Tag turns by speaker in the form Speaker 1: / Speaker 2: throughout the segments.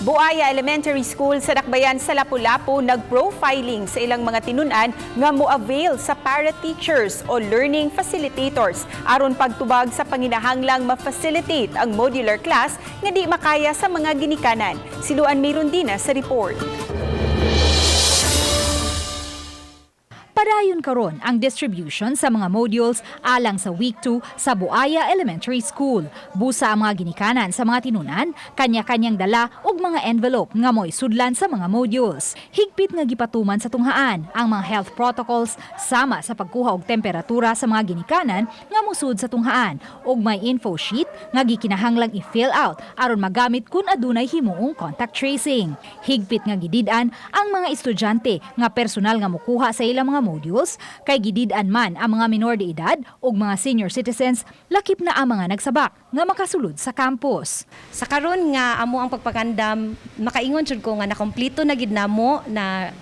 Speaker 1: Buaya Elementary School sa Dakbayan sa Lapu-Lapu nag-profiling sa ilang mga tinunan nga mo-avail sa para-teachers o learning facilitators aron pagtubag sa panginahanglang ma-facilitate ang modular class nga di makaya sa mga ginikanan. Si Luan Mirondina sa report.
Speaker 2: Padayon karon ang distribution sa mga modules alang sa week 2 sa Buaya Elementary School. Busa ang mga ginikanan sa mga tinunan, kanya-kanyang dala og mga envelope nga mo'y sudlan sa mga modules. Higpit nga gipatuman sa tunghaan ang mga health protocols sama sa pagkuha og temperatura sa mga ginikanan nga mosud sa tunghaan ug may info sheet nga gikinahanglang i-fill out aron magamit kun adunay himuong contact tracing. Higpit nga gidid-an ang mga estudyante nga personal nga mukuha sa ilang mga modules kay gidid-an man ang mga minor de edad ug mga senior citizens, lakip na ang mga nagsabak nga makasulod sa campus.
Speaker 3: Sa karon nga amo ang pagpangandam, makaingon jud ko nga nakompleto na gid namo na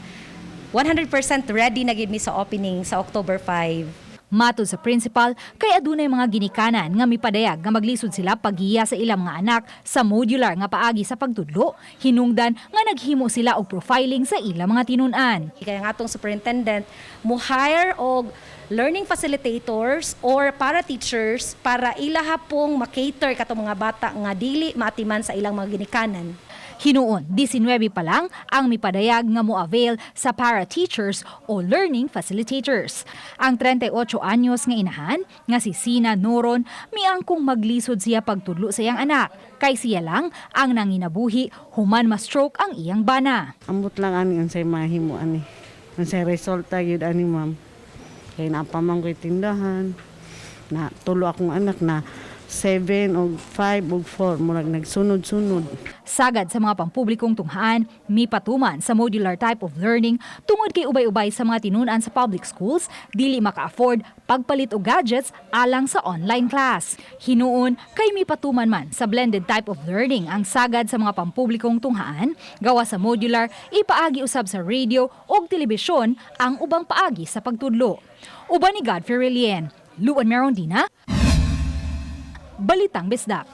Speaker 3: 100% ready na gid mi sa opening sa October 5.
Speaker 2: Matod sa principal, kay adunay mga ginikanan nga mipadayag nga maglisod sila paggiya sa ilang mga anak sa modular nga paagi sa pagtudlo, hinungdan nga naghimo sila og profiling sa ilang mga tinun-an.
Speaker 3: Kaya nga atong superintendent mo hire og learning facilitators or para teachers para ilaha pong ma-cater katong mga bata nga dili maatiman sa ilang mga ginikanan.
Speaker 2: Hinuon, 19 pa lang ang mipadayag nga mo-avail sa para-teachers o learning facilitators. Ang 38 anyos nga inahan nga si Sina Noron miangkong maglisod siya pagtudlo sa iyang anak kay siya lang ang nanginabuhi human ma-stroke ang iyang bana.
Speaker 4: Ambot lang ani unsay mahimo ani. Unsay resulta gyud ani, ma'am. Kay naa pa man ko'y tindahan. Na tulo akong anak na 7 og 5 og 4, murag nagsunod-sunod.
Speaker 2: Sagad sa mga pampublikong tunghaan, mipatuman sa modular type of learning tungod kay ubay-ubay sa mga tinunan sa public schools, dili maka-afford pagpalit og gadgets alang sa online class. Hinuon kay mipatuman man sa blended type of learning ang sagad sa mga pampublikong tunghaan, gawa sa modular, ipaagi usab sa radio ug telebisyon ang ubang paagi sa pagtudlo. Uban ni Godfrey Relien, Luan Merondina, Balitang Bisdak.